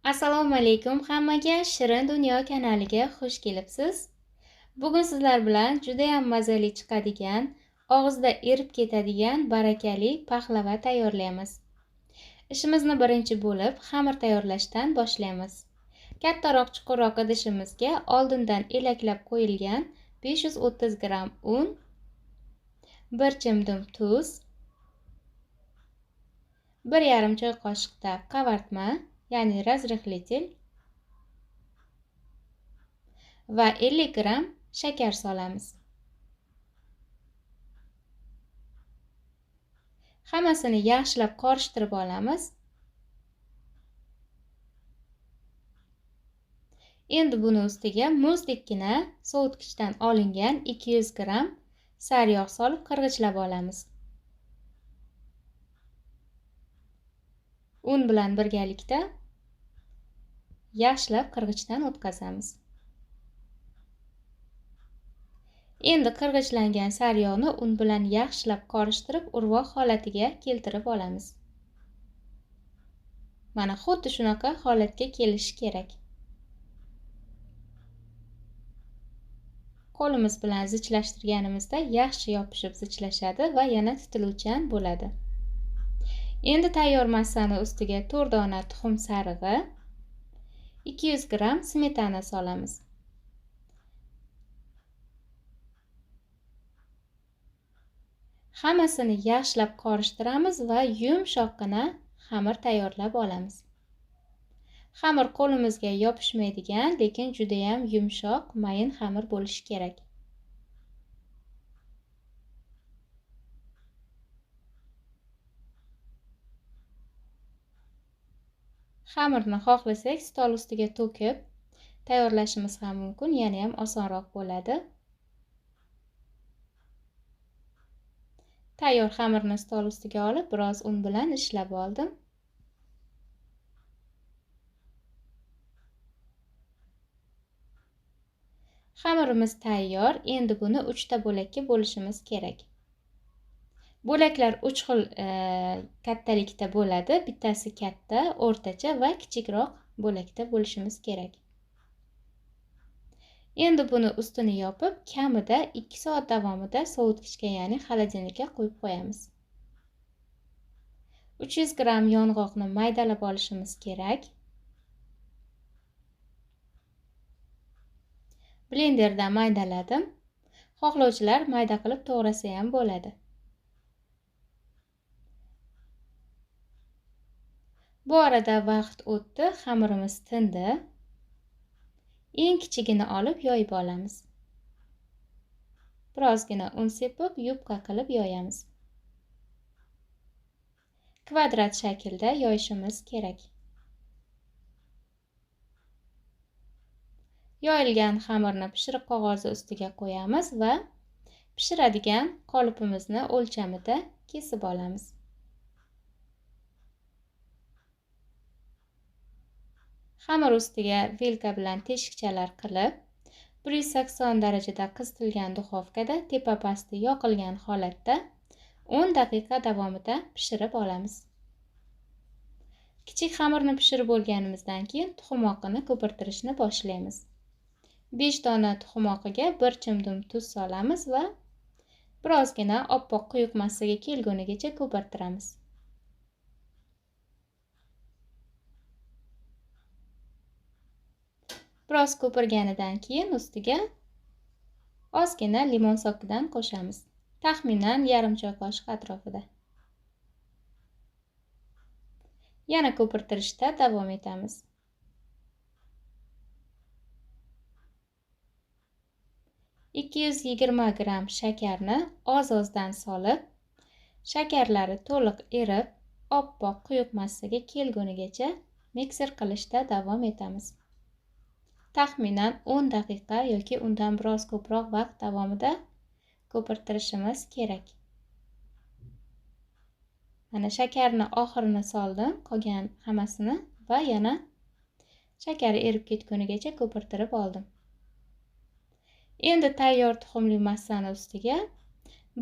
Assalomu alaykum hammaga, Shirin Dunyo kanaliga xush kelibsiz. Bugun sizlar bilan juda ham mazali chiqadigan, og'izda erib ketadigan barakali paxlava tayyorlaymiz. Ishimizni birinchi bo'lib xamir tayyorlashdan boshlaymiz. Kattaroq chuqurroq idishimizga oldindan elaklab qo'yilgan 530 gramm un, 1 chimdim tuz, 1,5 choy qoshiqda qavartma, ya'ni разрыхлитель va 50 gramm shakar solamiz. Hammasini yaxshilab qorishtirib olamiz. Endi buni ustiga muzdekkina sovutgichdan olingan 200 gramm sariyog' solib qirg'ichlab olamiz. Un bilan birgalikda yaxshilab qirg'ichdan o'tkazamiz. Endi qirg'ichlangan sariyog'ni un bilan yaxshilab qorishtirib, urvoq holatiga keltirib olamiz. Mana xuddi shunaqa holatga kelishi kerak. Qo'limiz bilan zichlashtirganimizda yaxshi yopishib zichlashadi va yana titiluvchan bo'ladi. Endi tayyor massani ustiga 4 dona tuxum sarig'i, 200 gramm smetana solamiz. Hammasini yaxshilab qorishtiramiz va yumshoqqina xamir tayyorlab olamiz. Xamir qo'limizga yopishmaydigan, lekin juda ham yumshoq, mayin xamir bo'lishi kerak. Xamirni xohlasak stol ustiga to'kib tayyorlashimiz ham mumkin, yana ham osonroq bo'ladi. Tayyor xamirni stol ustiga olib, biroz un bilan ishlab oldim. Xamirimiz tayyor. Endi buni 3 ta bo'lakka bo'lishimiz kerak. Bo'laklar 3 xil kattalikda bo'ladi. Bittasi katta, o'rtacha va kichikroq bo'lakda bo'lishimiz kerak. Endi buni ustini yopib, kamida 2 soat davomida sovutgichga, ya'ni xolodilnikka qo'yib qo'yamiz. 300 gramm yong'oqni maydalab olishimiz kerak. Blenderda maydaladim. Xohlovchilar mayda qilib to'g'rasa ham bo'ladi. Bu arada vaqt o'tdi, xamirimiz tindi. Eng kichigini olib yoyib olamiz. Birozgina un sepib, yupqa qilib yoyamiz. Kvadrat shaklda yoyishimiz kerak. Yoyilgan xamirni pishiriq qog'ozi ustiga qo'yamiz va pishiradigan qolipimizni o'lchamida kesib olamiz. Xamir ustiga vilka bilan teshikchalar qilib, 180 darajada qizitilgan duxovkada tepa pasti yoqilgan holatda 10 daqiqa davomida pishirib olamiz. Kichik xamirni pishirib bo'lganimizdan keyin tuxum oqini ko'pirtirishni boshlaymiz. 5 dona tuxum oqiga 1 chimdim tuz solamiz va birozgina oppoq quyuq massaga kelgunigacha ko'pirtiramiz. Biroz ko'pirganidan keyin ustiga ozgina limon sokidan qo'shamiz. Taxminan 1,5 choy qoshiq atrofida. Yana ko'pirtirishda davom etamiz. 220 gramm shakarni oz-ozdan solib, shakarlari to'liq erib, oppoq quyuq massaga kelgunigacha mikser qilishda davom etamiz. Taxminan 10 daqiqa yoki undan biroz ko'proq vaqt davomida ko'pirtirishimiz kerak. Mana shakarni oxirini soldim, qolgan hammasini va yana shakari erib ketgunigacha ko'pirtirib oldim. Endi tayyor tuxumli massani ustiga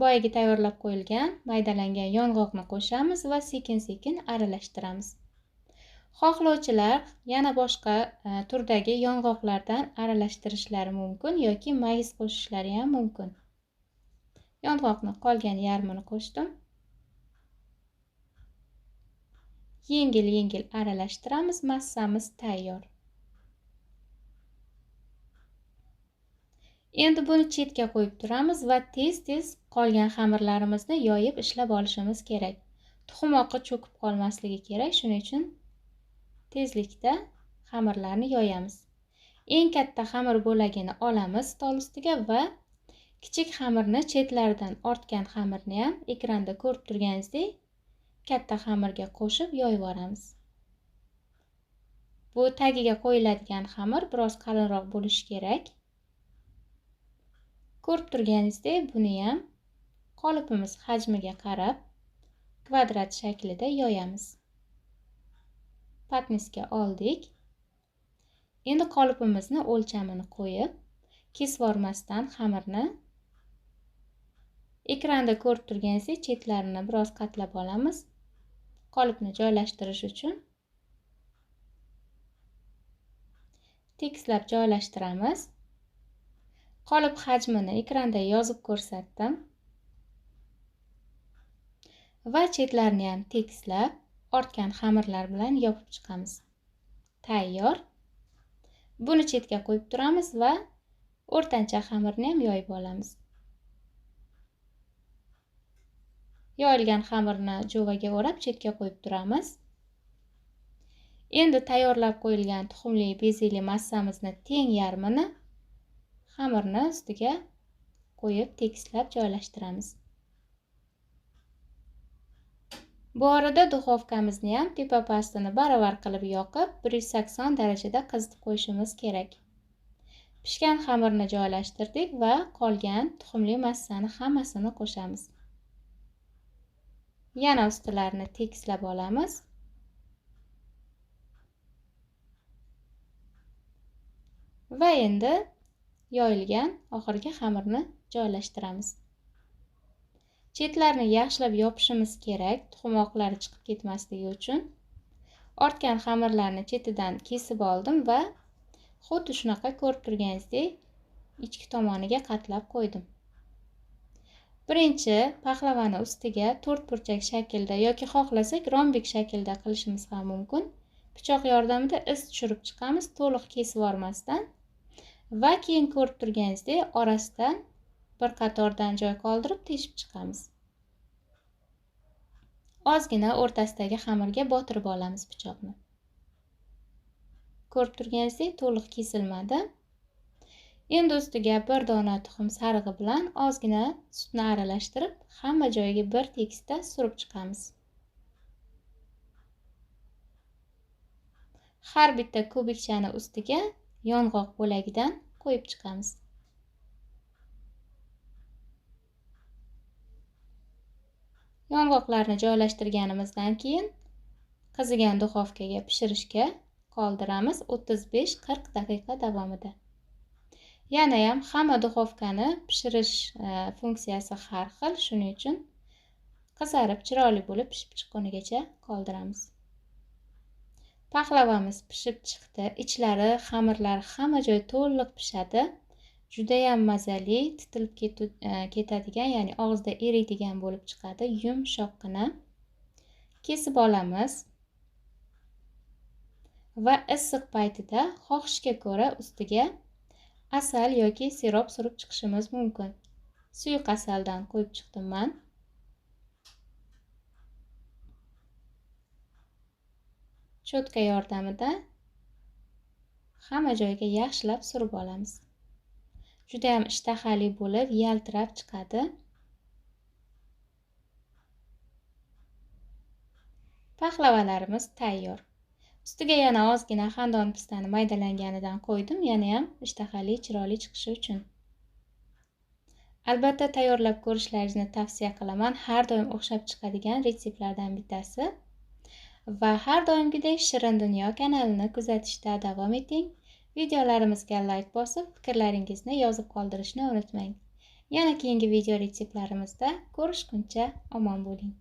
boyagi tayyorlab qo'yilgan maydalangan yong'oqni qo'shamiz va sekin-sekin aralashtiramiz. Xohlovchilar yana boshqa turdagi yong'oqlardan aralashtirishlari mumkin yoki mayiz qo'shishlari ham mumkin. Yong'oqni qolgan yarmini qo'shdim. Yengil-yengil aralashtiramiz, massamiz tayyor. Endi buni chetga qo'yib turamiz va tez-tez qolgan xamirlarimizni yoyib ishlab olishimiz kerak. Tuxum oqi cho'kib qolmasligi kerak, shuning uchun tezlikda xamirlarni yoyamiz. Eng katta xamir bo'lagini olamiz stol ustiga va kichik xamirni chetlaridan ortgan xamirni ham ekranda ko'rib turganingizdek katta xamirga qo'shib yoyib yuboramiz. Bu tagiga qo'yiladigan xamir biroz qalinroq bo'lishi kerak. Ko'rib turganingizdek buni ham qolipimiz hajmiga qarab kvadrat shaklida yoyamiz. Patnisga oldik. Endi qolipimizni o'lchamini qo'yib, kesib yubormasdan xamirni ekranda ko'rib turganingizdek chetlarini biroz qatlab olamiz. Qolipni joylashtirish uchun tekislab joylashtiramiz. Qolip hajmini ekranda yozib ko'rsatdim. Va chetlarini ham tekislab, ortgan xamirlar bilan yopib chiqamiz. Tayyor. Buni chetga qo'yib turamiz va o'rtancha xamirni ham yoyib olamiz. Yoyilgan xamirni jo'vaga o'rab chetga qo'yib turamiz. Endi tayyorlab qo'yilgan tuxumli bezeli massamizni teng yarmini xamirni ustiga qo'yib tekislab joylashtiramiz. Bu orada duxovkamizni ham tepa pastini baravar qilib yoqib, 180 darajada qizitib qo'yishimiz kerak. Pishgan xamirni joylashtirdik va qolgan tuxumli massani hammasini qo'shamiz. Yana ustilarini tekislab olamiz. Va endi yoyilgan oxirgi xamirni joylashtiramiz. Chetlarni yaxshilab yopishimiz kerak, tuxum oqlari chiqib ketmasligi uchun. Ortgan xamirlarni chetidan kesib oldim va xuddi shunaqa ko'rib turganingizdek ichki tomoniga qatlab qo'ydim. Birinchi pahlavani ustiga to'rt burchak shaklda yoki xohlasak rombik shaklda qilishimiz ham mumkin. Pichoq yordamida iz tushirib chiqamiz, to'liq kesib yubormasdan. Va keyin ko'rib turganingizdek orasidan bir qatordan joy qoldirib teshib chiqamiz. Ozgina o'rtasidagi xamirga botirib olamiz pichoqni. Ko'rib turganingizdek to'liq kesilmadi. Endi ustiga bir dona tuxum sarig'i bilan ozgina sutni aralashtirib, hamma joyiga bir tekisda surib chiqamiz. Har bitta kubikchani ustiga yong'oq bo'lagidan qo'yib chiqamiz. Yong'oqlarni joylashtirganimizdan keyin qizigan duxovkaga pishirishga qoldiramiz 35-40 daqiqa davomida. Yana ham hamma duxovkani pishirish funksiyasi har xil, shuning uchun qizarib chiroyli bo'lib pishib chiqqunigacha qoldiramiz. Pahlavamiz pishib chiqdi. Ichlari, xamirlari hamma joy to'liq pishadi. Juda ham mazali, titilib ketadigan, ya'ni og'izda eriydigan bo'lib chiqadi, yumshoqqina. Kesib olamiz va issiq paytida xohishga ko'ra ustiga asal yoki sirop surib chiqishimiz mumkin. Suyuq asaldan qo'yib chiqdim men. Cho'tka yordamida hamma joyga yaxshilab surib olamiz. Juda ham ishtahali bo'lib, yaltirab chiqadi. Pahlavalarimiz tayyor. Ustiga yana ozgina xandon pistani maydalanganidan qo'ydim, yana ham ishtahali, chiroyli chiqishi uchun. Albatta tayyorlab ko'rishlaringizni tavsiya qilaman. Har doim o'xshab chiqadigan retseptlardan bittasi. Va har doimgidek Shirin Dunyo kanalini kuzatishda davom eting. Videolarimizga like bosib, fikrlaringizni yozib qoldirishni unutmang. Yana keyingi video retseptlarimizda ko'rishguncha omon bo'ling.